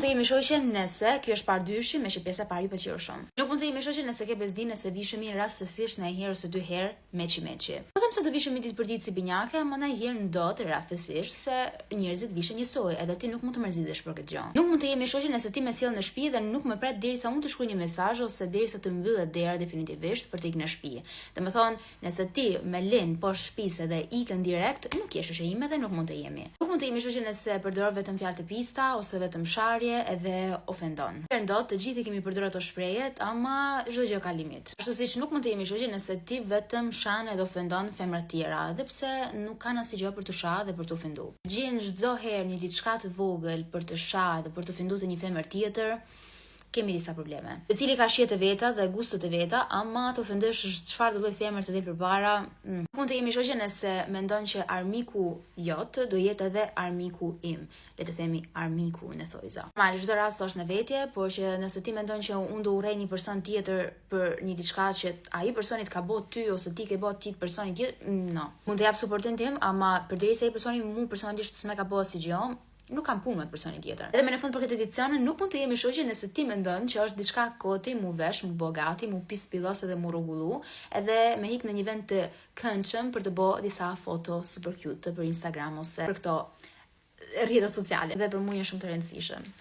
Mund të jemi shoqe nëse, kjo është part dyshi, me që pjesa e parë ju pëlqeu shumë. Nuk mund të jemi shoqe nëse ke bezdi nëse vishemi rastësisht ndonjëherë ose dy herë matchy matchy. Po them se do vishemi ditë për ditë si binjake, ama ndonjëherë ndodh rastësisht se njerëzit vishen njësoj, edhe ti nuk mund të mërzitesh për këtë gjë. Nuk mund të jemi shoqe nëse ti më sjell në shtëpi dhe nuk më pret derisa unë të shkruaj një mesazh ose derisa të mbyllet dera definitivisht për të ikë në shtëpi. Domethënë, nëse ti me lin poshtë shtëpisë edhe ikën direkt, nuk je shoqe ime dhe nuk mund të jemi. Nuk mund të jemi shoqe nëse përdor vetëm fjalë të pista ose vetëm sharje edhe ofendon. Ndodh, të gjithë i kemi përdorur ato shprehjet, ama çdo gjë ka limit. Ashtu siç nuk mund të jemi shoqe nëse ti vetëm shan edhe ofendon femrat tjera, edhe pse nuk kanë asgjë për të sha dhe për të ofendu. Gjen çdo herë një diçka të vogël për të sha edhe për të ofendu të një femër tjetër, kemi disa probleme. Secili ka shijet e veta dhe gustot e veta, ama të ofendosh çfarë do lloj femër të del përpara. Nuk mund të jemi shoqe nëse mendon që armiku jot do jetë edhe armiku im. Le të themi armiku në thojza. Normal, çdo rast është në vetje, por që nëse ti mendon që unë do urrej një person tjetër për një diçka që ai personi të ka bë ty ose ti ke bë ti personit tjetër, no. Mund të jap suportin tim, ama përderisa ai personi mu personalisht s'më ka bë asgjë, nuk kam punë me të personin tjetër. Edhe më në fund për këtë edicion nuk mund të jemi shoqe nëse ti mendon që është diçka koti mu vesh, mu bë gati, mu pis pillos edhe mu rregullu, edhe me hik në një vend të këndshëm për të bë disa foto super cute për Instagram ose për këto rrjetet sociale. Dhe për mua janë shumë të rëndësishëm.